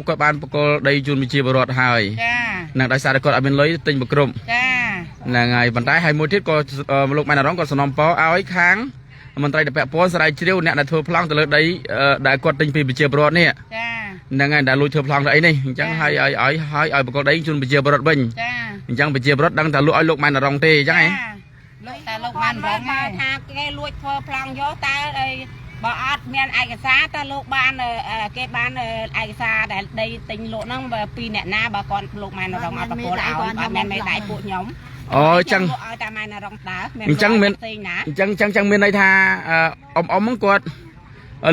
គាត់បានបកគលដីជូនប្រជាពលរដ្ឋហើយ ចា នឹងដោយសារតែគាត់អត់មានលុយទិញប្រគ្រប់ ចា ហ្នឹងហើយប៉ុន្តែហើយមួយទៀតក៏លោកម៉ែនរងក៏សំណពរឲ្យខាងមន្ត្រីដែលពាក់ព័ន្ធស្រាវជ្រាវអ្នកដែលធ្វើប្លង់ទៅលើដីដែលគាត់ទិញពីប្រជាពលរដ្ឋនេះ ចា ហ្នឹងហើយដែលលួចធ្វើប្លង់ទៅអីនេះអញ្ចឹងហើយឲ្យឲ្យឲ្យឲ្យបកគលដីជូនប្រជាពលរដ្ឋវិញ ចា អញ្ចឹងប្រជាពលរដ្ឋដឹងថាលក់ឲ្យលោកម៉ែនរងទេអញ្ចឹងហ៎ លោកតែលោកបានរង បើថាគេលួចធ្វើប្លង់យកតើអីបើអត់មានឯកសារតើលោកបានគេបានឯកសារដែលដីទិញលក់ហ្នឹងបើពីអ្នកណាបើគាត់លោកម៉ែនរងអត់ប្រគល់ឲ្យអត់មានមេដៃពួកខ្ញុំ អូអញ្ចឹង លក់ឲ្យតែម៉ែនរងតើ អញ្ចឹងមាន ផ្សេងណា អញ្ចឹងអញ្ចឹងអញ្ចឹងមានន័យថាអ៊ំអ៊ំហ្នឹងគាត់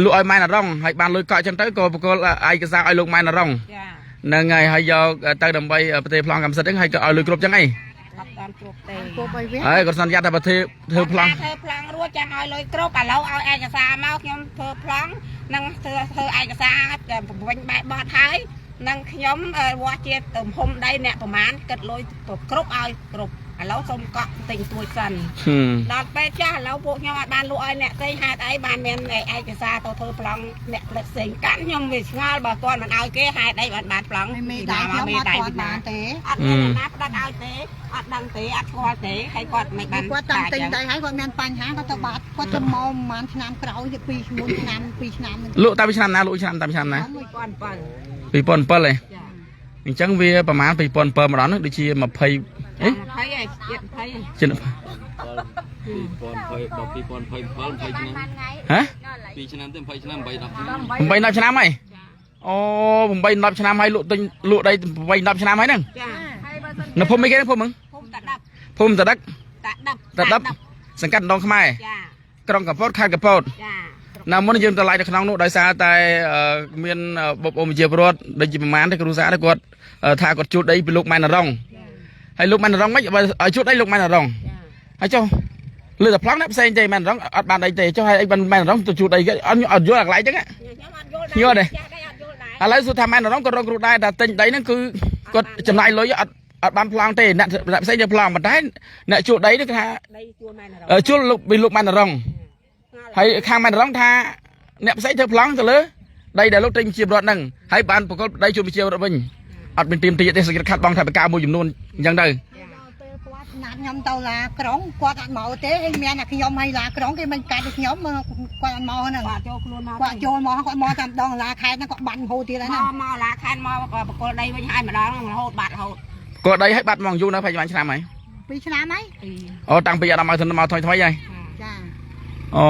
លក់ឲ្យម៉ែនរងហើយបានលុយកក់អញ្ចឹងទៅក៏បកគលឯកសារឲ្យលោកម៉ែនរង ចា ហ្នឹងហើយហើយយកទៅដើម្បីប្រទេសប្លង់កម្មសិទ្ធិហ្នឹងហើយក៏ឲ្យលុយគ្រប់អញ្ចឹងអី អត់តាមគ្រប់ទេ គប់ឲ្យវា ហើយគាត់សន្យាថាប្រទេសធ្វើប្លង់ ធ្វើប្លង់រួចចាំឲ្យលុយគ្រប់ឥឡូវឲ្យឯកសារមកខ្ញុំធ្វើប្លង់និងធ្វើឯកសារវិញបែបបត់ហើយនិងខ្ញុំវាស់ជាទំហំដីអ្នកប្រមាណគិតលុយគ្រប់ឲ្យគ្រប់ឥឡូវសូមកក់ទិញទួចសិន ហឹម ដល់ពេលចាស់ឥឡូវពួកខ្ញុំអត់បានលក់ឲ្យអ្នកផ្សេងហេតុអីបានមានឯកសារទៅធ្វើប្លង់អ្នកផ្លិតផ្សេងកាន់ខ្ញុំវាឆ្ងល់បើគាត់មិនឲ្យគេហេតុអីបានបានប្លង់ ហើយមេដៃខ្ញុំអត់ ដៃ គាត់បានទេ អត់មានអ្នកណាផ្ដិតឲ្យទេអត់ដឹងទេអត់ស្គាល់ទេហើយគាត់មិនបាន គាត់តាំងទិញដីហើយគាត់មានបញ្ហាគាត់ទៅបាត់គាត់ទៅមកប្រហែលឆ្នាំក្រោយទៅ2មុនឆ្នាំ2ឆ្នាំហ្នឹង លក់តាមពីឆ្នាំណាលក់ឆ្នាំតាមឆ្នាំណា 2007 2007ឯង ចា អញ្ចឹងវាប្រហែល2007ម្ដងហ្នឹងដូចជា20អេ 20ហើយជិត20ហើយ ជិត 2020ដល់2027 20ឆ្នាំ ហ៎ 2ឆ្នាំទេ20ឆ្នាំ8 10ឆ្នាំ 8 10ឆ្នាំហើយអូ8 10ឆ្នាំហើយលក់ទិញលក់ដី8 10ឆ្នាំហើយហ្នឹង ចា នៅភូមិអីគេហ្នឹងភូមិហ្នឹង ភូមិតាដឹក ភូមិតដឹក តាដឹក តដឹកសង្កាត់ដងខ្មែរ ចា ក្រុងកំពតខេត្តកំពត ចា ណាមុនយើងទៅឡាយនៅក្នុងនោះដោយសារតែមានបុព្វអូមជាពលរដ្ឋដូចជាប្រមាណទេគ្រូសាទេគាត់ថាគាត់ជួលដីពីលោកម៉ែនរងហើយលោកម៉ែនរងមិនបើឲ្យជួលដីលោកម៉ែនរងហើយចុះលើតែប្លង់អ្នកផ្សេងទេម៉ែនរងអត់បានដីទេចុះហើយអីបានម៉ែនរងទៅជួលដីគេអត់អត់យល់អាកន្លែងចឹង ខ្ញុំអត់យល់ យល់ទេ ចាស់ដែរអត់យល់ដែរ ឥឡូវសួរថាម៉ែនរងគាត់រងគ្រោះដែរតែទិញដីហ្នឹងគឺគាត់ចំណាយលុយអត់អត់បានប្លង់ទេអ្នកអ្នកផ្សេងទៅប្លង់ប៉ុន្តែអ្នកជួលដីនេះគេថា ដីជួលម៉ែនរង ជួលលោកពីលោកម៉ែនរងហើយខាងម៉ែនរងថាអ្នកផ្សេងធ្វើប្លង់ទៅលើដីដែលលោកទិញជាពលរដ្ឋហ្នឹងហើយបានប្រកល់ដីជួលជាពលរដ្ឋវិញអត់មានទៀមទាទេសេចក្តីខាត់បងថាបកាមួយចំនួនអញ្ចឹងទៅ ដល់ពេលគាត់ណាត់ខ្ញុំទៅឡាក្រុងគាត់អត់មកទេហើយមានតែខ្ញុំហើយឡាក្រុងគេមិនកាត់ឲ្យខ្ញុំគាត់អត់មកហ្នឹង គាត់ចូលខ្លួនមក គាត់ចូលមកគាត់មកតាមដងឡាខេតហ្នឹងគាត់បាញ់ហូរទៀតហើយ មក ហ្នឹង មកឡាខែនមកបកលដីវិញហើយម្ដងរហូតបាត់រហូត ក៏ដីឲ្យបាត់មកយូរណាស់ប្រហែលឆ្នាំហើយ 2ឆ្នាំហើយ អូតាំងពីអត់មកទៅមកថ្មីថ្មីហើយ ចា អូ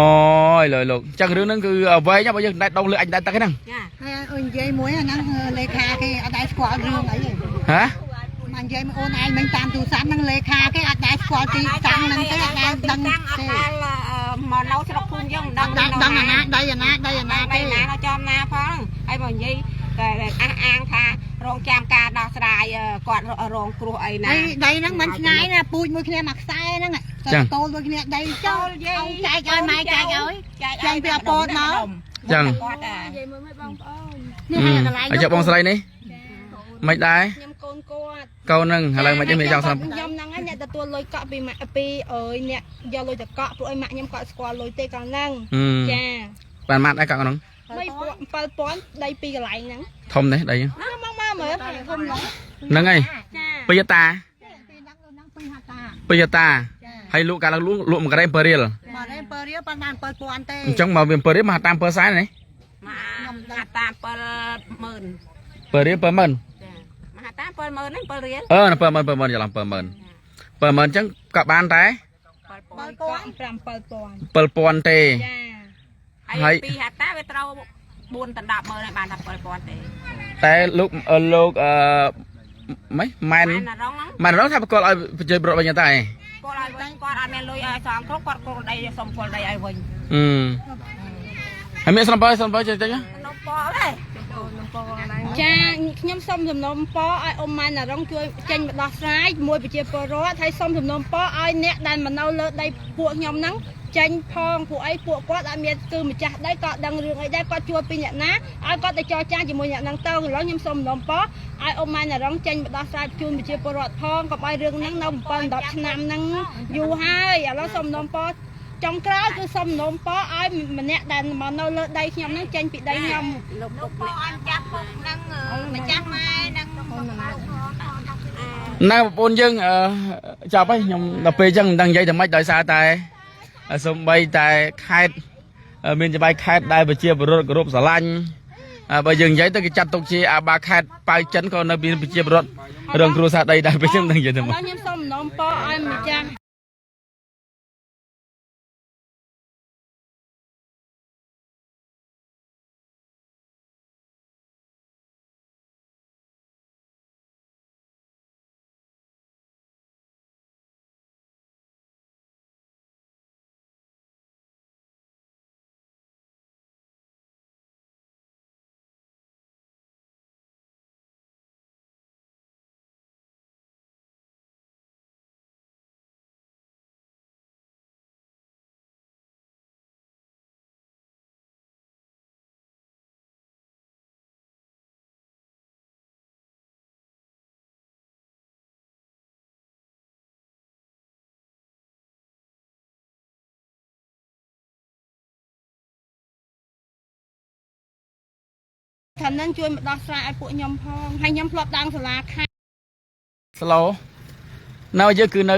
យលើលោកអញ្ចឹងរឿងហ្នឹងគឺវែងបើយើងដែតដងលើអញដែតទឹកហ្នឹង ចា ហើយអើយនិយាយមួយអាហ្នឹងលេខាគេអត់ដែរស្គាល់រឿងអីទេ ហ៎ មកនិយាយមកអូនឯងមិញតាមទូរស័ព្ទហ្នឹងលេខាគេអត់ដែរស្គាល់ទីតាំងហ្នឹងទេអត់ដែរដឹង តាំងអត់ ទេ ដែលមកនៅស្រុកភូមិយើងមិន អត់ ដឹង ដែរដឹងអាណាដីអាណាដីអាណា ដី ទេ ណានៅចំណាផងហើយមកនិយាយតែអះអាងថារងចាំការដោះស្រាយគាត់រងគ្រោះអីណា ដីដីហ្នឹងមិនឆ្ងាយណាពូជមួយគ្នាមួយខ្សែហ្នឹងតែកូនមួយគ្នាដីចូល យាយ ចែកឲ្យម៉ែចែកឲ្យ ចែក ចេញពីអពតមក ចឹង គាត់ នេះហើយកន្លែង អញ្ចឹងបងស្រីនេះមិនដែរ ខ្ញុំកូនគាត់ កូនហ្នឹងឥឡូវមិនទេចង់ស្ដាប់ ខ្ញុំហ្នឹងហើយអ្នកទទួលលុយកក់ពីម៉ាក់ពីអើយអ្នកយកលុយទៅកក់ព្រោះអីម៉ាក់ខ្ញុំគាត់ស្គាល់លុយទេកាលហ្នឹងចា បានម៉ាត់ដែរកក់ហ្នឹង មិន7000ដីពីរកន្លែងហ្នឹង ធំនេះដី ណាមកមកមើលធំហ្នឹង ហ្នឹងហើយ ចា ពីតា ពីហ្នឹងហ្នឹងពីហាតា ពីតា ចា ហើយលក់កាលលក់លក់1ការ៉េ7រៀល មកនេះ7រៀលប៉ុន្មាន7000ទេ អញ្ចឹងមកវា7រៀលមកតាម7សែននេះ មកតាម70000 7រៀល70000 ចាមហាតាម70000ហ្នឹង7រៀល អឺ70000 70000ច្រឡំ70000 70000អញ្ចឹងក៏បានតែ 7000 7000 7000ទេ ចា ហើយ ហើយពីហាតាវាត្រូវ4ដល់10ម៉ឺនហើយបានតែ7000ទេ តែលោកលោកអឺម៉េចម៉ែន ម៉ែនរងហ្នឹង ម៉ែនរងថាប្រកល់ឲ្យប្រជាប្រដ្ឋវិញតែ គាត់ឲ្យវិញគាត់អត់មានលុយឲ្យសំគ្រប់គាត់គល់ដីសុំគល់ដីឲ្យវិញ អឺហើយមានសំបើសំបើចេះចេះ នំប៉ទេ ចាខ្ញុំសូមសំណូមពរឲ្យអ៊ំម៉ែនណារងជួយចេញមកដោះស្រាយជាមួយប្រជាពលរដ្ឋហើយសូមសំណូមពរឲ្យអ្នកដែលមកនៅលើដីពួកខ្ញុំហ្នឹងចេញផងពួកអីពួកគាត់អត់មានគឺម្ចាស់ដីក៏ដឹងរឿងអីដែរគាត់ជួលពីអ្នកណាឲ្យគាត់ទៅចរចាជាមួយអ្នកហ្នឹងទៅឥឡូវខ្ញុំសូមសំណូមពរឲ្យអ៊ំម៉ែនណារងចេញមកដោះស្រាយជូនប្រជាពលរដ្ឋផងកុំឲ្យរឿងហ្នឹងនៅ7 10ឆ្នាំហ្នឹងយូរហើយឥឡូវសូមសំណូមពរចុងក្រោយគឺសូមសំណូមពរឲ្យម្នាក់ដែលមកនៅលើដីខ្ញុំហ្នឹងចេញពីដីខ្ញុំ លោក លោកពអនចាស់ពុកនឹង ណែបងប្អូនយើងអឺចាប់ហើយខ្ញុំដល់ពេលអញ្ចឹងមិនដឹងនិយាយតែម៉េចដោយសារតែសំបីតែខេតមានចបាយខេតដែលប្រជាពលរដ្ឋគោរពស្រឡាញ់បើយើងនិយាយទៅគេចាត់ទុកជាអាបាខេតប៉ៅចិនក៏នៅមានប្រជាពលរដ្ឋរងគ្រោះសារដីដែរពេលអញ្ចឹងមិនដឹងនិយាយតែម៉េច ខ្ញុំសូមសំណូមពរឲ្យម្ចាស់ ខាងហ្នឹងជួយមកដោះស្រាយឲ្យពួកខ្ញុំផងហើយខ្ញុំធ្លាប់ដើមសាលាខេត្ត ស្លូនៅយើងគឺនៅ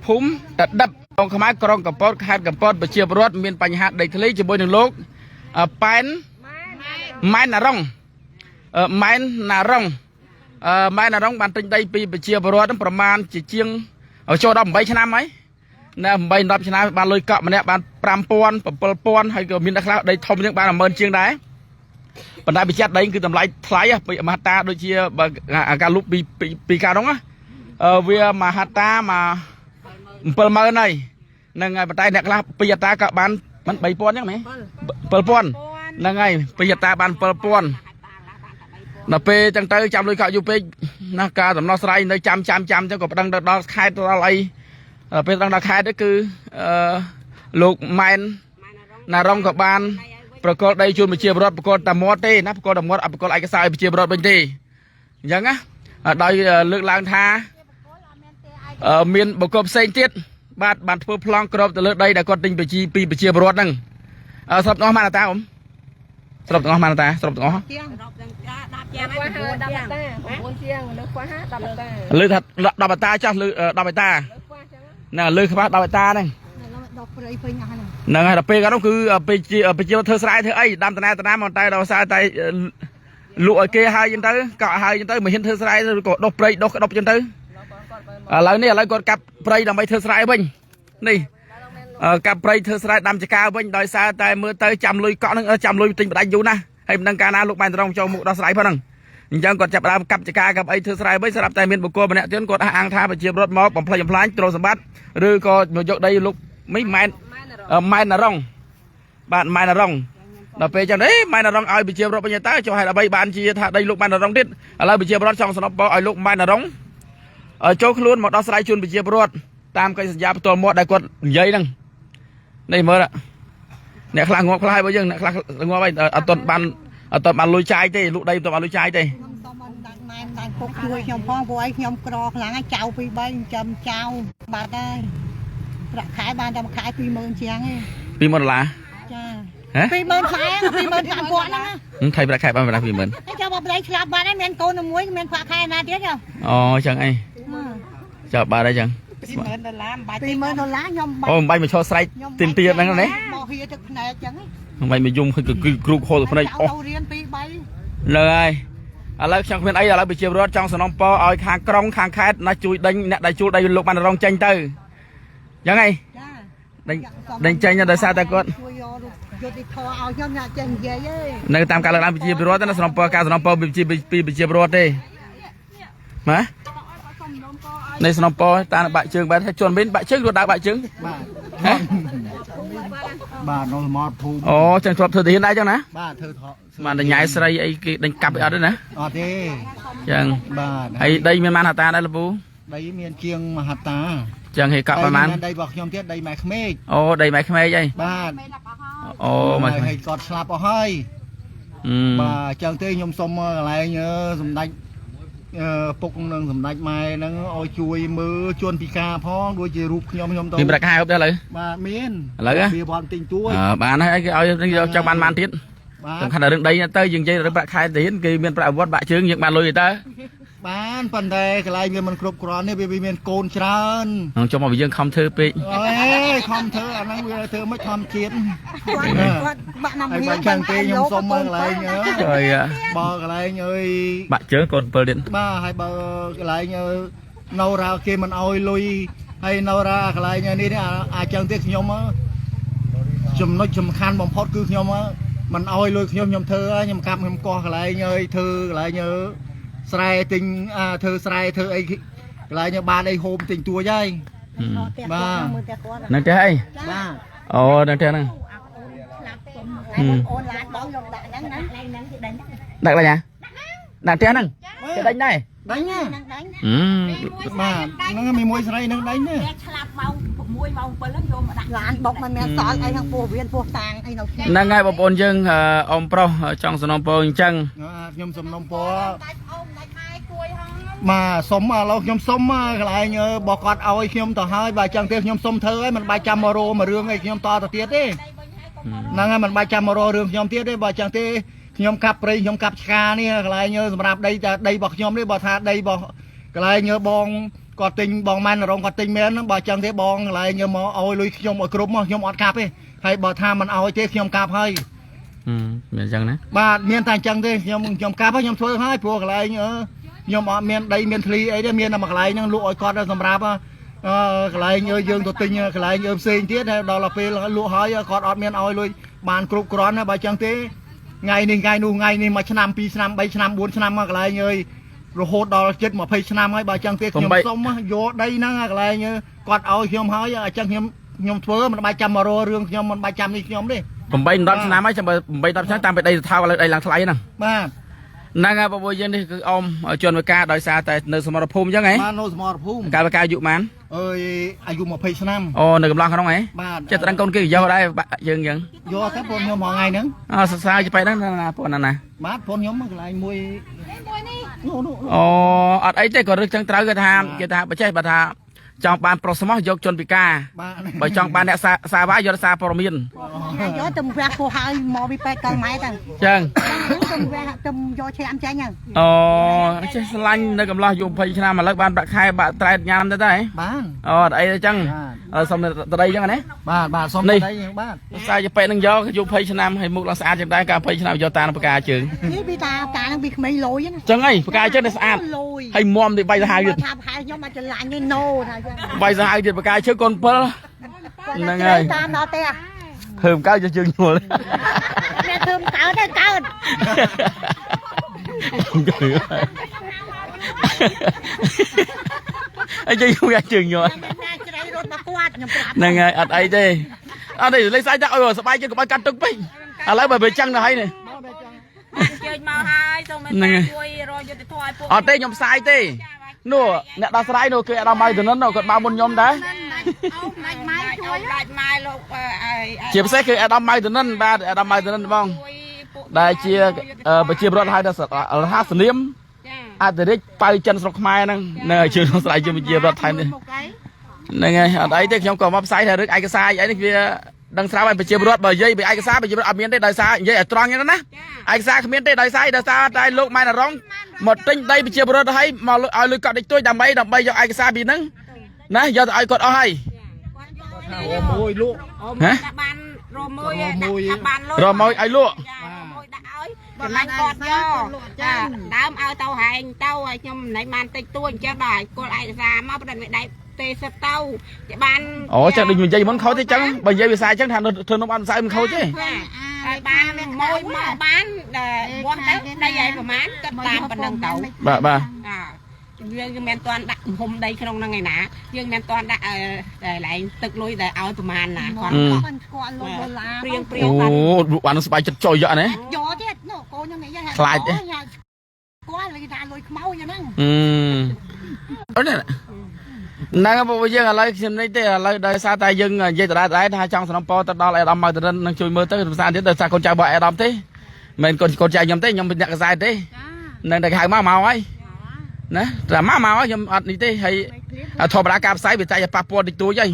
ភូមិតដឹបក្រុងខ្មែរក្រុងកំពតខេត្តកំពតប្រជាពលរដ្ឋមានបញ្ហាដីធ្លីជាមួយនឹងលោកប៉ែនម៉ែនណារុងម៉ែនណារុងម៉ែនណារុងបានទិញដីពីប្រជាពលរដ្ឋប្រមាណជាជាងចូលដល់8ឆ្នាំហើយណា8 10ឆ្នាំបានលុយកក់ម្នាក់បាន5000 7000ហើយក៏មានអ្នកខ្លះដីធំជាងបាន10000ជាងដែរប៉ុន្តែវិចិត្រដីគឺតម្លៃថ្លៃពីមហត្តាដូចជាការលុបពីពីការនោះណាវាមហត្តាមក70000ហើយហ្នឹងហើយប៉ុន្តែអ្នកខ្លះពីអត្តាក៏បានមិន3000ហ្នឹងមែន7000ហ្នឹងហើយពីអត្តាបាន7000ដល់ពេលចឹងទៅចាំលុយកក់យូរពេកណាការដំណោះស្រាយនៅចាំចាំចាំចឹងក៏ប្តឹងទៅដល់ខេត្តដល់អីដល់ពេលដល់ខេត្តទៅគឺអឺលោកម៉ែនណារុងក៏បានប្រកល់ដីជូនប្រជាពលរដ្ឋប្រកល់តែមាត់ទេណាប្រកល់តែមាត់អត់ប្រកល់ឯកសារឲ្យប្រជាពលរដ្ឋវិញទេអញ្ចឹងណាដោយលើកឡើងថាមានបុគ្គលផ្សេងទៀតបាទបានធ្វើប្លង់ក្របទៅលើដីដែលគាត់ទិញប្រជាពីប្រជាពលរដ្ឋហ្នឹងស្រុបទាំងអស់បានតាអ៊ំស្រុបទាំងអស់បានតាស្រុបទាំងអស់ ជាង 10ជាងហើយ9ជាង 9ជាងលើខ្វះ10តា លើថា10អតាចាស់លើ10អតាណាលើខ្វះ10អតាហ្នឹង ដល់ព្រៃពេញអស់ហ្នឹង ហ្នឹងហើយដល់ពេលគាត់នោះគឺពេលជាប្រជាធ្វើស្រែធ្វើអីដាំតាណាមកតែដល់សារតែលក់ឲ្យគេហើយចឹងទៅកក់ហើយចឹងទៅមិនហ៊ានធ្វើស្រែឬក៏ដុសព្រៃដុសក្តុបចឹងទៅឥឡូវនេះឥឡូវគាត់កាប់ព្រៃដើម្បីធ្វើស្រែវិញនេះកាប់ព្រៃធ្វើស្រែដាំចកាវិញដោយសារតែមើលទៅចាំលុយកក់ហ្នឹងចាំលុយទិញបដាច់យូរណាស់ហើយមិនដឹងកាលណាលោកម៉ែនត្រង់ចូលមុខដោះស្រាយផងហ្នឹងអញ្ចឹងគាត់ចាប់ដើមកាប់ចកាកាប់អីធ្វើស្រែវិញស្រាប់តែមានបុគ្គលម្នាក់ទៀតគាត់អះអាងថាប្រជាពលរដ្ឋមកបំផ្លិចបំផ្លាញទ្រព្យសម្បត្តិឬក៏មកយកដីលោកមិនម៉ែនម៉ែនណារុងបាទម៉ែនណារុងដល់ពេលចឹងអេម៉ែនណារុងឲ្យប្រជាពលរដ្ឋវិញតើចុះហេតុអ្វីបានជាថាដីលោកម៉ែនណារុងទៀតឥឡូវប្រជាពលរដ្ឋចង់សំណពរឲ្យលោកម៉ែនណារុងចូលខ្លួនមកដោះស្រាយជូនប្រជាពលរដ្ឋតាមកិច្ចសន្យាផ្ទាល់មាត់ដែលគាត់និយាយហ្នឹងនេះមើលអ្នកខ្លះងាប់ខ្លះហើយបើយើងអ្នកខ្លះងាប់ហើយអត់ទាន់បានលុយចាយទេលក់ដីអត់ទាន់បានលុយចាយទេ ខ្ញុំសូមឲ្យដាច់ម៉ែនដាច់ពុកជួយខ្ញុំផងព្រោះអីខ្ញុំក្រខ្លាំងហើយចៅពីរបីចិញ្ចឹមចៅបាត់ហើយប្រាក់ខែបានតែមួយខែ20000ជាងឯង 20000ដុល្លារ ចា ហ៎ 20000ខែ25000ហ្នឹង ថៃប្រាក់ខែបានប្រាក់20000 ហើយចាំបើប្តីឆ្លាប់បាត់ហើយមានកូនតែមួយមានប្រាក់ខែណាទៀតហ៎ អូចឹងអីចាប់បាត់ហើយចឹង 20000ដុល្លារមិនបាច់ 20000ដុល្លារខ្ញុំបាច់ អូមិនបាច់មកឈរស្រែកទីនទៀនហ្នឹងណា មកហៀទឹកភ្នែកចឹង មិនបាច់មកយំគឺគ្រូខោទៅភ្នែកអស់ ទៅរៀន2 3 លើហើយឥឡូវខ្ញុំគ្មានអីឥឡូវប្រជាពលរដ្ឋចង់សំណពរឲ្យខាងក្រុងខាងខេត្តណាជួយដេញអ្នកដែលជួលដីលោកបានរងចេញទៅចឹងហី ចា ដេញដេញចេញដោយសារតែគាត់ ជួយយកយុទ្ធធម៌ឲ្យខ្ញុំអ្នកចេះនិយាយឯង នៅតាមការលើកឡើងប្រជាពលរដ្ឋណាសំណពរការសំណពរពីប្រជាពលរដ្ឋទេម៉ានេះសំណពរតាមបាក់ជើងបែរថាជន់មានបាក់ជើងរត់ដើរបាក់ជើង បាទ ហ៎ បាទនៅសមត្ថភូមិ អូចឹងធ្លាប់ធ្វើទាហានដែរចឹងណា បាទធ្វើថ បានតែញ៉ែស្រីអីគេដេញកាប់អីអត់ទេណា អត់ទេ ចឹង បាទ ហើយដីមានបានហតាដែរលពូ ដីមានជាងមហត្តា ចឹងហេកក់ប្រហែល ដីរបស់ខ្ញុំទៀតដីម៉ែក្មេក អូដីម៉ែក្មេកអី បាទ អូម៉ែក្មេក ហើយគាត់ស្លាប់អស់ហើយបាទអញ្ចឹងទេខ្ញុំសុំកន្លែងសម្ដេចពុកនឹងសម្ដេចម៉ែហ្នឹងឲ្យជួយមើលជួនពិការផងដូចជារូបខ្ញុំខ្ញុំទៅ មានប្រាក់ខែហូបដែរឥឡូវ បាទមាន ឥឡូវ វាវត្តទិញទួយ បានហើយគេឲ្យចង់បានបានទៀត បាទ សំខាន់តែរឿងដីទៅយើងនិយាយរឿងប្រាក់ខែទៅគេមានប្រាក់អវត្តបាក់ជើងយើងបានលុយទៅ បានប៉ុន្តែកន្លែងវាមិនគ្រប់គ្រាន់ទេវាមានកូនច្រើន ហ្នឹងចុះមកយើងខំធ្វើពេក អេខំធ្វើអាហ្នឹងវាធ្វើមិនធម្មជាតិ គាត់បាក់ណាំ ហើយបើចឹងទេខ្ញុំសុំមើលកន្លែងអើយ ហើយ បើកន្លែងអើយ បាក់ជើងកូន7ទៀត បាទហើយបើកន្លែងអើនៅរ៉ាគេមិនអោយលុយហើយនៅរ៉ាកន្លែងនេះអាចចឹងទេខ្ញុំចំណុចសំខាន់បំផុតគឺខ្ញុំមិនអោយលុយខ្ញុំខ្ញុំធ្វើខ្ញុំកាប់ខ្ញុំកោះកន្លែងអើយធ្វើកន្លែងអើស្រែទិញអាធ្វើស្រែធ្វើអីកន្លែងបានអីហូមទិញទួចហើយ បាទមើលតែគាត់ ហ្នឹងទេអី បាទ អូហ្នឹងទេហ្នឹង អូនឡានបងយកដាក់ហ្នឹងណាហ្នឹងគេដេញ ដាក់ឡើយណាដាក់ផ្ទះហ្នឹងគេដេញដែរ ដេញណា ហ្នឹងដេញ អឺ បាទហ្នឹងមានមួយស្រីហ្នឹងដេញណា ឆ្លាប់ម៉ោង6ម៉ោង7ហ្នឹងយកមកដាក់ ឡានបុកមិនមានសល់អីហ្នឹងពោះវៀនពោះតាងអីនៅផ្ទះ ហ្នឹងហើយបងប្អូនយើងអ៊ំប្រុសចង់សំណពរអញ្ចឹង ខ្ញុំសំណុំពរ ដាច់អ៊ំដាច់ម៉ែជួយហង បាទសុំឥឡូវខ្ញុំសុំកន្លែងបើគាត់ឲ្យខ្ញុំទៅហើយបើចឹងទេខ្ញុំសុំធ្វើហើយមិនបាច់ចាំមករោមករឿងអីខ្ញុំតទៅទៀតទេហ្នឹងហើយមិនបាច់ចាំមករោរឿងខ្ញុំទៀតទេបើចឹងទេខ្ញុំកាប់ព្រៃខ្ញុំកាប់ឆ្កានេះកន្លែងសម្រាប់ដីតែដីរបស់ខ្ញុំនេះបើថាដីរបស់កន្លែងបងគាត់ទិញបងម៉ែនរងគាត់ទិញមែនបើចឹងទេបងកន្លែងមកឲ្យលុយខ្ញុំឲ្យគ្រប់មកខ្ញុំអត់កាប់ទេហើយបើថាមិនឲ្យទេខ្ញុំកាប់ហើយ មានអញ្ចឹងណា បាទមានតែអញ្ចឹងទេខ្ញុំខ្ញុំកាប់ហើយខ្ញុំធ្វើហើយព្រោះកន្លែងខ្ញុំអត់មានដីមានធ្លីអីទេមានតែមួយកន្លែងហ្នឹងលក់ឲ្យគាត់សម្រាប់អឺកន្លែងយើងទៅទិញកន្លែងផ្សេងទៀតហើយដល់ពេលលក់ហើយគាត់អត់មានឲ្យលុយបានគ្រប់គ្រាន់ណាបើអញ្ចឹងទេថ្ងៃនេះថ្ងៃនោះថ្ងៃនេះមួយឆ្នាំពីរឆ្នាំ3ឆ្នាំ4ឆ្នាំមកកន្លែងអើយរហូតដល់ជិត20ឆ្នាំហើយបើអញ្ចឹងទេខ្ញុំសុំយកដីហ្នឹងកន្លែងគាត់ឲ្យខ្ញុំហើយអញ្ចឹងខ្ញុំខ្ញុំធ្វើមិនបាច់ចាំមករករឿងខ្ញុំមិនបាច់ចាំនេះខ្ញុំទេ 8 10ឆ្នាំហើយចាំបើ8 10ឆ្នាំតាមពីដីទៅថោកឥឡូវដីឡើងថ្លៃហ្នឹង បាទ ហ្នឹងហើយបងប្អូនយើងនេះគឺអ៊ំជនវិការដោយសារតែនៅសមរភូមិអញ្ចឹងហ៎ បាទនៅសមរភូមិ កាលវិការអាយុប៉ុន្មាន អើយអាយុ20ឆ្នាំ អូនៅកំឡោះក្នុងហ៎ បាទ ចិត្តដឹងកូនគេយកដែរបាក់យើងអញ្ចឹង យកទៅបងខ្ញុំមួយថ្ងៃហ្នឹង អសរសើរជាបែបហ្នឹងណាបងណាណា បាទបងខ្ញុំកន្លែងមួយ មួយនេះ នោះនោះ អូអត់អីទេក៏រឹកចឹងត្រូវគេថាគេថាបើចេះបើថាចង់បានប្រុសស្មោះយកជនពិការ បាទ បើចង់បានអ្នកសាសាវាយកសារព័ត៌មាន យកទៅវះពោះហើយមកពីពេទ្យកលម៉ែទៅ ចឹង ទៅវះទៅយកឈាមចេញហ្នឹង អូចេះស្រឡាញ់នៅកំឡោះអាយុ20ឆ្នាំឥឡូវបានប្រាក់ខែបាក់ត្រែតញ៉ាំទៅដែរ បាន អូអត់អីទេចឹងឥឡូវសុំតដីចឹងណា បាទបាទសុំ នេះ ដីបាទ ខ្សែជាប៉ែនឹងយកអាយុ20ឆ្នាំហើយមុខឡើងស្អាតចឹងដែរកាល20ឆ្នាំយកតានឹងបកាជើង នេះពីតាតាហ្នឹងពីក្មេងលយណា ចឹងអីបកាជើងនេះស្អាត លយ ហើយមុំទីបាយសាហាវទៀត ថាប្រហែលខ្ញុំអាចចលាញ់ទេណូថាចឹង បាយសាហាវទៀតបកាជើងកូន7ហ្នឹងហើយ តាមដល់ផ្ទះ ធ្វើមកកើតយកជើងញួល អ្នកធ្វើមិនកើតទេកើត អីជើងយកជើងញួល ណាជ្រៃរត់មកគាត់ខ្ញុំប្រាប់ ហ្នឹងហើយអត់អីទេអត់ទេលេខសាច់ដាក់ឲ្យសបាយជើងកុំឲ្យកាត់ទឹកពេកឥឡូវបើវាចឹងទៅហើយនេះ អញ្ជើញមកហើយសូមមេត្តាជួយរកយុត្តិធម៌ឲ្យពួក អត់ទេខ្ញុំផ្សាយទេនោះអ្នកដោះស្រាយនោះគឺអាដាមម៉ៅទនិននោះគាត់មកមុនខ្ញុំដែរ អូដាច់ម៉ែជួយដាច់ម៉ែលោកអី ជាពិសេសគឺអាដាមម៉ៅទនិនបាទអាដាមម៉ៅទនិនបង ជួយពួក ដែលជាប្រជាពលរដ្ឋហៅថារហសនាម ចា អធិរាជប៉ៅចិនស្រុកខ្មែរហ្នឹងនៅជឿដោះស្រាយជាប្រជាពលរដ្ឋថែមនេះ មុខអី ហ្នឹងហើយអត់អីទេខ្ញុំក៏មកផ្សាយថារឿងឯកសារអីនេះវាដឹងស្រាប់ហើយប្រជាពលរដ្ឋបើនិយាយពីឯកសារប្រជាពលរដ្ឋអត់មានទេដោយសារនិយាយឲ្យត្រង់ហ្នឹងណាឯកសារគ្មានទេដោយសារដោយសារតែលោកម៉ែនរងមកទិញដីប្រជាពលរដ្ឋឲ្យមកឲ្យលុយកក់តិចតួចដើម្បីដើម្បីយកឯកសារពីហ្នឹងណាយកទៅឲ្យគាត់អស់ហើយ មួយលក់ អូមកដាក់បានរមួយដាក់ថាបានលុយ រមកឲ្យលក់ ចារមួយដាក់ឲ្យចំណេញគាត់យកចាដើមឲ្យទៅហែងទៅឲ្យខ្ញុំមិនបានតិចតួចអញ្ចឹងដល់ឲ្យគល់ឯកសារមកប្រដិមិនដៃទេសឹកទៅจะបាន អូចឹងដូចនិយាយមុនខុសទេចឹងបើនិយាយវិសាចឹងថាធ្វើនំអត់ម្សៅមិនខុសទេ ចាហើយបានមួយមកបានវាស់ទៅដីឲ្យប្រហែលគិតតាមប៉ុណ្ណឹងទៅ បាទបាទ អាយើងមិនទាន់ដាក់ហុំដីក្នុងហ្នឹងឯណាយើងមិនទាន់ដាក់កន្លែងទឹកលុយដែលឲ្យប្រហែលណាគាត់ មិនស្គាល់លុយដុល្លារ ព្រៀងព្រៀង អូ គាត់ បានសប្បាយចិត្តចុយយកណា យកទៀតនោះកូនខ្ញុំនេះយ៉ាង ខ្លាចទេ ស្គាល់លុយថាលុយខ្មៅយ៉ាងហ្នឹង អឺអូនេះហ្នឹងហើយពួកយើងឥឡូវខ្ញុំនេះទេឥឡូវដោយសារតែយើងនិយាយដដែលៗថាចង់សំណពរទៅដល់អេដាមម៉ៅតរិននឹងជួយមើលទៅភាសាទៀតដោយសារកូនចៅរបស់អេដាមទេមិនមែនកូនកូនចៅខ្ញុំទេខ្ញុំเป็นអ្នកកសែតទេនឹងតែគេហៅមកមកហើយណាតែមកមកហើយខ្ញុំអត់នេះទេហើយធម្មតាការផ្សាយវាតែប៉ះពាល់តិចតួចហើយ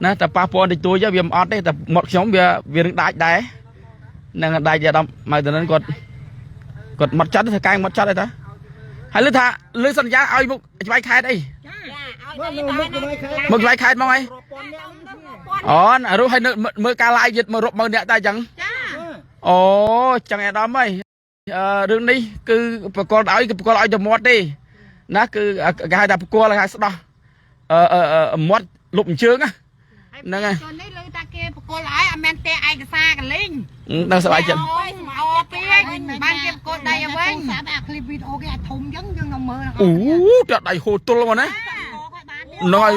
ណាតែប៉ះពាល់តិចតួចហើយវាមិនអត់ទេតែមាត់ខ្ញុំវាវានឹងដាច់ដែរនឹងដាច់អេដាមម៉ៅតរិនគាត់គាត់មាត់ចាត់ធ្វើកែងមាត់ចាត់អីតាហើយ ហើយលើថាលើសន្យាឲ្យមុខច្បាយខេតអី ចាឲ្យដីបាយណា មុខច្បាយខេតមកអីអូនរុះឲ្យនៅមើលការឡាយទៀតមករាប់ម៉ឺនអ្នកតែអញ្ចឹង ចា អូចឹងអាដាមអើយអឺរឿងនេះគឺប្រកល់ឲ្យគឺប្រកល់ឲ្យតែមាត់ទេណាគឺគេហៅថាប្រកល់គេហៅស្ដោះអឺអឺមាត់លុបអញ្ជើងណាហ្នឹងហើយ ជននេះលើតាគេបកគលឲ្យអត់មានទេឯកសារកលីង ដល់សប្បាយចិត្ត អូយអូពេកបានគេបកគលដីឲ្យវិញ សាប់អាคลิปវីដេអូគេអាចធំអញ្ចឹងយើងនៅមើល អូតែដៃហូរទល់មកណាហ្នឹងហើយ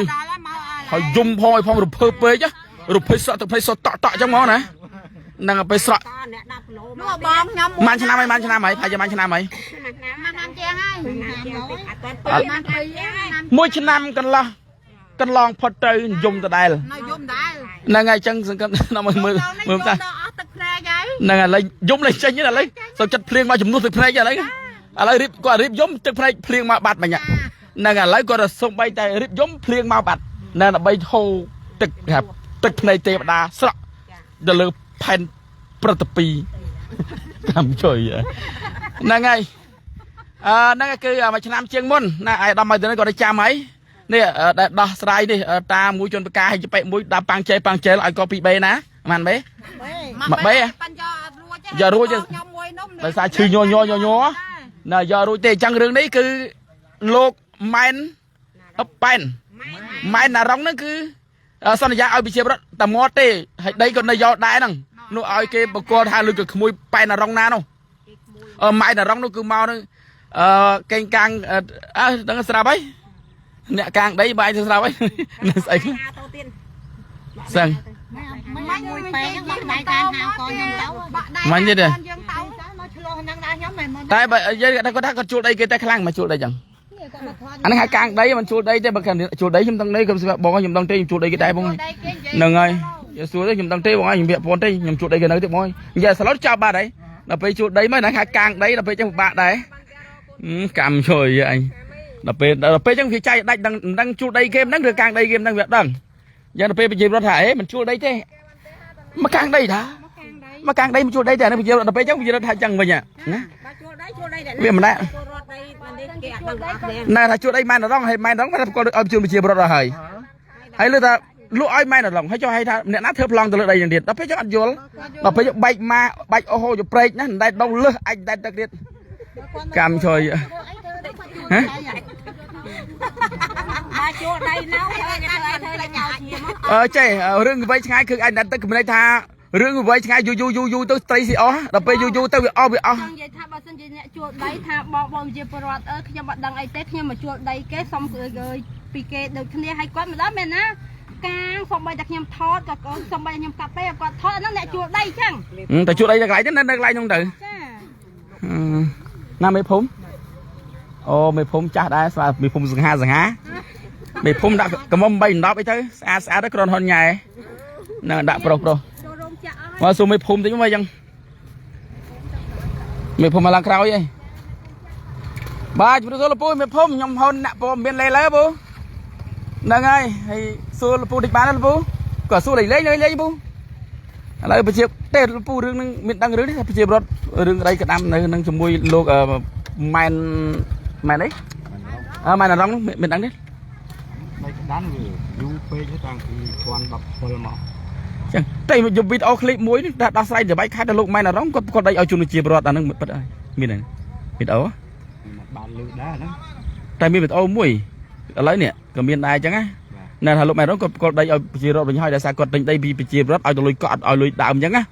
ហើយយំផងឲ្យផងរភើបពេកណារភើបសក់ទឹកភ័យសក់តក់តក់ចឹងមកណាហ្នឹងហើយពេលស្រក់ អ្នក10គីឡូនោះបងខ្ញុំ ម៉ានឆ្នាំហើយម៉ានឆ្នាំហើយប្រហែលជាម៉ានឆ្នាំហើយ ម៉ានឆ្នាំជាងហើយអត់ទាន់ពីម៉ានពីឆ្នាំ មួយឆ្នាំកន្លះកន្លងផុតទៅយំដដែល នៅយំដែរ ហ្នឹងហើយចឹងសង្កត់ដល់មើលមើលមើលតា ដល់អស់ទឹកភ្នែកហើយ ហ្នឹងហើយឥឡូវយំលេងចេញឥឡូវសុខចិត្តភ្លៀងមកចំនួនទឹកភ្នែកឥឡូវឥឡូវរៀបគាត់រៀបយំទឹកភ្នែកភ្លៀងមកបាត់មិញហ្នឹងឥឡូវគាត់សុំបីតែរៀបយំភ្លៀងមកបាត់ណែដើម្បីហូរទឹកថាទឹកភ្នែកទេវតាស្រក់ទៅលើផែនប្រតិពីកម្មជួយហ្នឹងហើយអឺហ្នឹងគឺមួយឆ្នាំជាងមុនណាអាយដល់មកទៅនេះគាត់ទៅចាំហើយនេះដែលដោះស្រាយនេះតាមមួយជនបកាឲ្យចប៉ិមួយដាប់ប៉ាំងចេប៉ាំងចេឲ្យកពី3ណាម៉ានបេមកបេ បញ្ញអត់រួចទេ យករួចទេ ខ្ញុំមួយនោះ ដោយសារឈឺញ័រញ័រញ័រញ័រណាយករួចទេអញ្ចឹងរឿងនេះគឺលោកម៉ែនអប៉ែនម៉ែនណារ៉ុងហ្នឹងគឺសន្យាឲ្យប្រជាប្រដ្ឋតែមាត់ទេហើយដីក៏នៅយកដែរហ្នឹងនោះឲ្យគេបកគលថាលុយក៏ក្មួយប៉ែនណារ៉ុងណានោះអឺម៉ែនណារ៉ុងនោះគឺមកហ្នឹងអឺកេងកាំងអើដឹងស្រាប់ហើយអ្នកកាងដីបាយទៅស្រាប់ហើយនៅស្អី ទៅទៀត សឹង មិនមួយពេកហ្នឹងបាក់ដៃតាមហៅកូនខ្ញុំទៅ បាក់ដៃ មិញទៀតទេ យើងទៅ មកឆ្លោះហ្នឹងដែរខ្ញុំមិនមក តែបើយើងគាត់ថាគាត់ជួលដីគេតែខ្លាំងមកជួលដីចឹង នេះគាត់មកខាត់ អានេះហៅកាងដីមិនជួលដីទេបើគាត់ជួលដីខ្ញុំដឹងដីខ្ញុំស្រាប់បងខ្ញុំដឹងទេខ្ញុំជួលដីគេដែរបង ដីគេនិយាយ ហ្នឹងហើយយសួរទេខ្ញុំដឹងទេបងខ្ញុំពាក់ព័ន្ធទេខ្ញុំជួលដីគេនៅទេបងនិយាយសឡុតចាប់បាត់ហើយដល់ពេលជួលដីមកណាហៅកាងដីដល់ពេលចឹងពិបាកដែរកម្មជួយអញដល់ពេលចឹងវាចៃដាច់ដឹងមិនដឹងជួលដីគេមិនដឹងឬកាងដីគេមិនដឹងវាដឹងយ៉ាងដល់ពេលប្រជាពលរដ្ឋថាអេមិនជួលដីទេមកកាងដីថាមកកាងដីមិនជួលដីទេអានេះប្រជាពលរដ្ឋដល់ពេលចឹងប្រជាពលរដ្ឋថាចឹងវិញណា បើជួលដីជួលដីតែ វាមិនដែរ ពលរដ្ឋដីនេះគេអត់ដឹងអស់គ្នា ណែថាជួលដីម៉ែនរងហើយម៉ែនរងគាត់គាត់ឲ្យជួលប្រជាពលរដ្ឋអស់ហើយហើយលើថាលក់ឲ្យម៉ែនរងហើយចុះឲ្យថាអ្នកណាធ្វើប្លង់ទៅលើដីយ៉ាងទៀតដល់ពេលចឹងអត់យល់ដល់ពេលបែកម៉ាបែកអូហូយកព្រែកណាមិនដែលដងលឹះអាចដែតទឹកទៀតកម្មជួយហ៎ បើជួលដីនៅធ្វើគេធ្វើអីធ្វើតែចោលជាមក អឺចេះរឿងវៃឆ្ងាយគឺអាចដែតទឹកមិនន័យថារឿងវៃឆ្ងាយយូរយូរយូរយូរទៅត្រីស៊ីអស់ដល់ពេលយូរយូរទៅវាអស់វាអស់ ចង់និយាយថាបើសិនជាអ្នកជួលដីថាបងបងជាពលរដ្ឋអើខ្ញុំអត់ដឹងអីទេខ្ញុំមកជួលដីគេសុំពីគេដូចគ្នាហើយគាត់មិនដល់មែនណាកាងសំបីតែខ្ញុំថតក៏សំបីខ្ញុំកាប់ពេគាត់ថតអាហ្នឹងអ្នកជួលដីចឹង តែជួលដីនៅកន្លែងហ្នឹងនៅកន្លែងហ្នឹងទៅ ចា ណាមេភូមិអូមេភូមិចាស់ដែរស្អាតមេភូមិសង្ហាសង្ហាមេភូមិដាក់កំមុំ3 10អីទៅស្អាតស្អាតទៅគ្រាន់ហុនញ៉ែហ្នឹងដាក់ប្រុសប្រុស ចូលរោមចាក់អស់ មកសួរមេភូមិតិចមកអញ្ចឹងមេភូមិមកឡើងក្រោយអីបាទជំរាបសួរលោកពូមេភូមិខ្ញុំហុនអ្នកពូមានលេលើពូហ្នឹងហើយហើយសួរលោកពូតិចបានទេលោកពូក៏សួរលេងលេងលេងពូឥឡូវប្រជាទេលោកពូរឿងហ្នឹងមានដឹងរឿងនេះថាប្រជាពលរដ្ឋរឿងក្តីក្តាំនៅនឹងជាមួយលោកម៉ែនម៉ែនអីអើម៉ែនអារងមានដឹងទេ ដីក្តាន់វាយូរពេកហើយតាំងពី2017មក ចឹងតែយកវីដេអូឃ្លីបមួយនេះដោះស្រាយសបាយខេត្តដល់លោកម៉ែនអារងគាត់គាត់ដីឲ្យជនជាពលរដ្ឋអាហ្នឹងពិតហើយមានហ្នឹងវីដេអូ មិនបានលឺដែរណា តែមានវីដេអូមួយឥឡូវនេះក៏មានដែរអញ្ចឹងណាណែថាលោកម៉ែនរងគាត់គាត់ដីឲ្យប្រជារដ្ឋវិញហើយដោយសារគាត់ទិញដីពីប្រជារដ្ឋឲ្យទៅលុយកក់ឲ្យលុយដើមអញ្ចឹងណា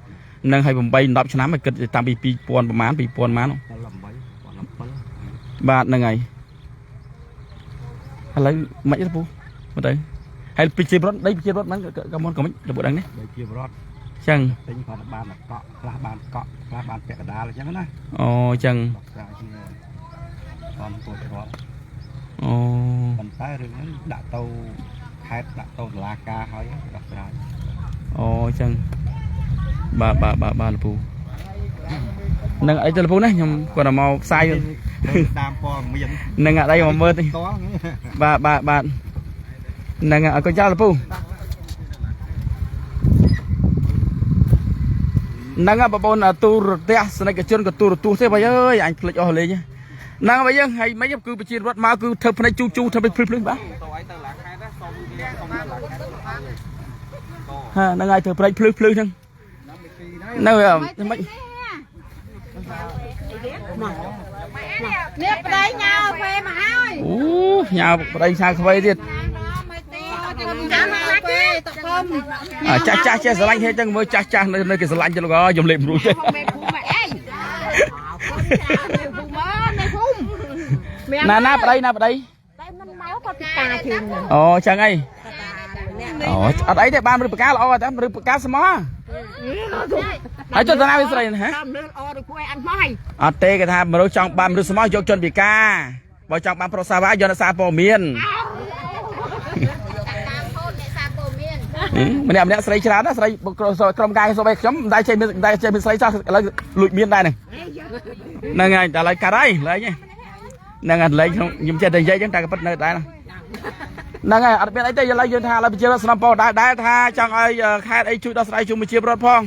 នឹងឲ្យ8 10ឆ្នាំហើយគិតតាំងពី2000ប្រហែល2000ប្រហែល 18 17 បាទហ្នឹងហើយឥឡូវមិនទេពូមើលទៅហើយប្រជារដ្ឋដីប្រជារដ្ឋហ្នឹងក៏មុនក៏មិនរបួសដឹងនេះ ដីជាបរដ្ឋ អញ្ចឹង ទិញគាត់បានកក់ខ្លះបានកក់ខ្លះបានពាក់កណ្ដាលអញ្ចឹងណា អូអញ្ចឹង បកស្រាយគ្នាតាមពលរដ្ឋ អូ ប៉ុន្តែរឿងហ្នឹងដាក់ទៅខេត្តដាក់ទៅតុលាការហើយដោះស្រាយ អូអញ្ចឹងបាទបាទបាទបាទលពូនឹងអីទៅលពូណាខ្ញុំគាត់តែមកផ្សាយ តាមព័ត៌មាន នឹងអត់អីមកមើលទេ ត បាទបាទបាទនឹងអរគុណច្រើនលពូហ្នឹងបងប្អូនទូរទស្សនិកជនក៏ទូរទស្សន៍ទេបើអើយអញភ្លេចអស់លេង ហ្នឹងហើយយើងហើយមិនគឺប្រជារដ្ឋមកគឺធ្វើភ្នែកជូជូធ្វើភ្លឺភ្លឺបាទហាហ្នឹងហើយធ្វើភ្នែកភ្លឺភ្លឺហ្នឹងនៅមិន នេះប្តីញ៉ៅពេលមកហើយ អូញ៉ៅប្តីឆាខ្វៃទៀត ចាំមកពេលតខំ អាចាស់ចាស់ចេះស្រឡាញ់ហេតុចឹងមើលចាស់ចាស់នៅនៅគេស្រឡាញ់ចឹងលោកអើយខ្ញុំលេបមិនរួចទេ មេភូមិអីមេភូមិមេភូមិ ណាណាប្តីណាប្តី តែមិនមកគាត់ពិការជើង អូចឹងអីអូអត់អីទេបានឬបកាល្អតែឬបកាស្មោះហើយចុះតាណាវាស្រីហ៎ តាមលឿនអឬគួយអត់មកហើយ អត់ទេគេថាមនុស្សចង់បានមនុស្សស្មោះយកជនពិការបើចង់បានប្រុសសាវ៉ាយកអ្នកសារព័ត៌មានម្នាក់ម្នាក់ស្រីច្រើនណាស់ស្រីក្រុមការសូម្បីខ្ញុំមិនដែលចេះមានមិនដែលចេះមានស្រីសោះឥឡូវលួចមានដែរហ្នឹងហ្នឹងហើយតែឥឡូវកាត់ហើយលែងហ្នឹងហើយលែងខ្ញុំខ្ញុំចេះតែនិយាយចឹងតែក៏ពិតនៅដែរហ្នឹងហើយអត់មានអីទេឥឡូវយើងថាឥឡូវប្រជារដ្ឋស្នំពោដែរដែរថាចង់ឲ្យខេត្តអីជួយដោះស្រាយជូនប្រជារដ្ឋផង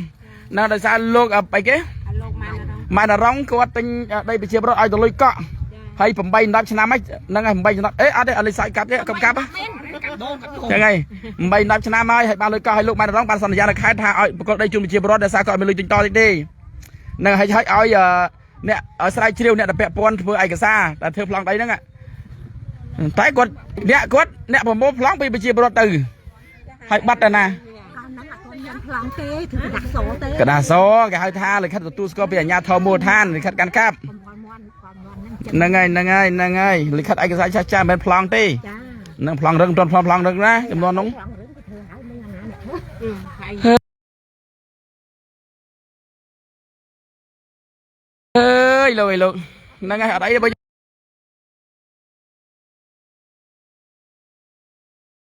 ហ្នឹងដោយសារលោកអីគេ លោកម៉ែន ម៉ែនរងគាត់ទិញដីប្រជាពលរដ្ឋឲ្យទៅលុយកក់ហើយ8 10ឆ្នាំហ្នឹងហើយ8ឆ្នាំអេអត់ទេអត់លុយសាច់កាប់ទេកុំកាប់ហ្នឹងហើយ8 10ឆ្នាំហើយហើយបានលុយកក់ហើយលោកម៉ែនរងបានសន្យានៅខេត្តថាឲ្យប្រកបដីជូនប្រជាពលរដ្ឋដោយសារគាត់មានលុយទិញតតិចទេហ្នឹងហើយឲ្យឲ្យអ្នកឲ្យស្រាវជ្រាវអ្នកដែលពាក់ព័ន្ធធ្វើឯកសារដែលធ្វើប្លង់ដីហ្នឹងតែគាត់អ្នកគាត់អ្នកប្រមូលប្លង់ពីប្រជាពលរដ្ឋទៅហើយបាត់ទៅណា ហ្នឹងអត់ទាន់មានប្លង់ទេធ្វើកដាសទេ កដាសគេហៅថាលិខិតទទួលស្គាល់ពីអាជ្ញាធរមូលដ្ឋានលិខិតកាន់កាប់ កំមន់មន់កំមន់ហ្នឹង ហ្នឹងហើយហ្នឹងហើយហ្នឹងហើយលិខិតឯកសារចាស់ចាស់មិនមែនប្លង់ទេ ចា នឹងប្លង់រឹងមិនទាន់ប្លង់ប្លង់រឹងណាចំនួននោះ ប្លង់រឿងទៅធ្វើហើយនឹងអាណាអ្នកធ្វើ អើយលោកអើយលោកហ្នឹងហើយអត់អីទេបើ